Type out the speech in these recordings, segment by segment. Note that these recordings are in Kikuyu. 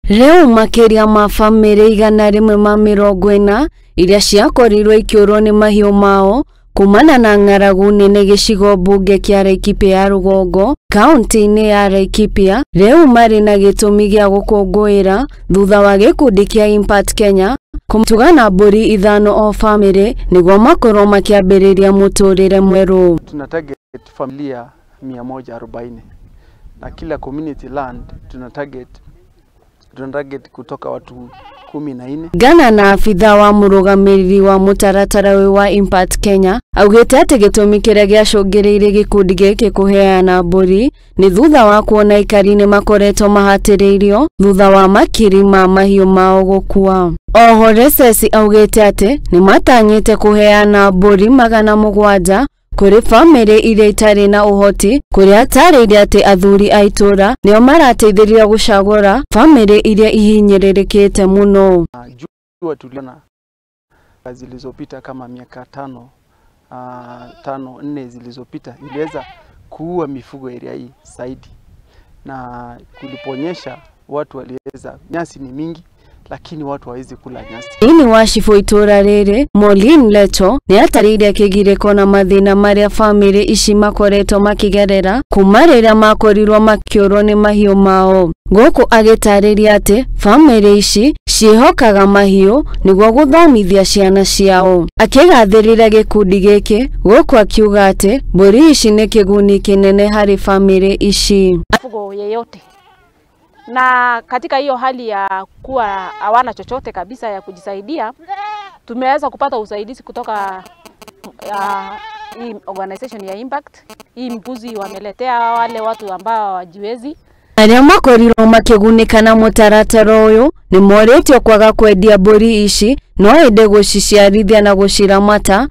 Rĩu makĩria ma bamĩrĩ 140 iria ciakorirwo ikĩũrwo nĩ mahiũ mao kumana na ng'aragu nene gĩcigo mbunge kĩa Laikipia ya rũgongo kaunti-inĩ ya Laikipia rĩu marĩ na gĩtũmi gĩa gũkũngũĩra thutha wa gĩkundi kĩa Impact Kenya kũmatuga na mbũri 5 o bamĩrĩ nĩguo makorwo makĩambĩrĩria mũtũrĩre mwerũ. Tuna target familia 140 na kila community land tuna target kutoka watu 14. Gana na abitha wa mũrũgamĩrĩri wa mũtaratara ũyũ wa Impact Kenya augĩte atĩ gĩtũmi kĩrĩa gĩacũngĩrĩirie gĩkundi gĩkĩ kũheana mbũri nĩ thutha wa kuona aikari nĩ makoretwo mahatĩrĩirio thutha wa makiri ma mahiũ mao gũkua. Oho Resesi augĩte atĩ nĩ matanyĩte kũheana mbũri 700 kũrĩ bamĩrĩ iria itarĩ na ũhoti, kũrĩa atarĩirie atĩ athuri a itũra nĩo marateithĩrĩria gũcagũra bamĩrĩ iria ihinyĩrĩrĩkĩte mũno. Jua tuliona zilizopita kama miaka 4 zilizopita iliweza kuua mifugo area hii zaidi, na kuliponyesha watu waliweza, nyasi ni mingi lakini watu hawezi kula nyasi. Ini wa cibũ itũra rĩrĩ Maureen Leto nĩ atarĩirie kĩgirĩko na mathĩna marĩa bamĩrĩ ici makoretwo makĩgerera kuma rĩrĩa makorirwo makĩũrwo nĩ mahiũ mao. Gũkũ agĩtarĩria atĩ bamĩrĩ ici ciĩhokaga mahiũ nĩguo gũthomithia ciana ciao. Akĩgathĩrĩria gĩkundi gĩkĩ gũkũ akiuga atĩ mbũri ici nĩ kĩguni kĩnene harĩ bamĩrĩ ici. Mifugo yeyote na katika hiyo hali ya kuwa hawana chochote kabisa ya kujisaidia, tumeweza kupata usaidizi kutoka hii organization ya Impact. Hii mbuzi wameletea wale watu ambao hawajiwezi. Arĩa makorirwo makĩgunĩka na mũtaratara ũyũ nĩ morĩtio kwaga kwendia mbũri ici no ĩndĩ gũciciarithia na gũciramata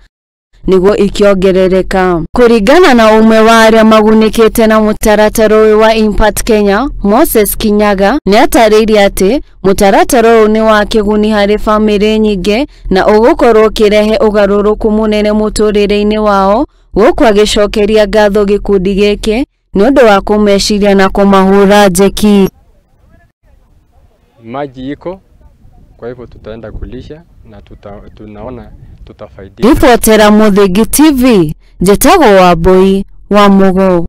nĩguo ikĩongerereka. Kũringana na ũmwe wa arĩa magunĩkĩte na mũtaratara ũyũ wa Impact Kenya, Moses Kinyaga, nĩ atarĩirie atĩ mũtaratara ũyũ nĩ wa kĩguni harĩ bamĩrĩ nyingĩ na ũgũkorwo ũkĩrehe ũgarũrũku mũnene mũtũrĩre-inĩ wao, gũkũ agĩcokeria ngatho gĩkundi gĩkĩ nĩ ũndũ wa kũmeciria na kũmahũra njeki. Maji iko, kwa hivyo tutaenda kulisha na tunaona tutafaidika. Ribotera Muthingi TV, njĩtagwo Wambui wa Mugo.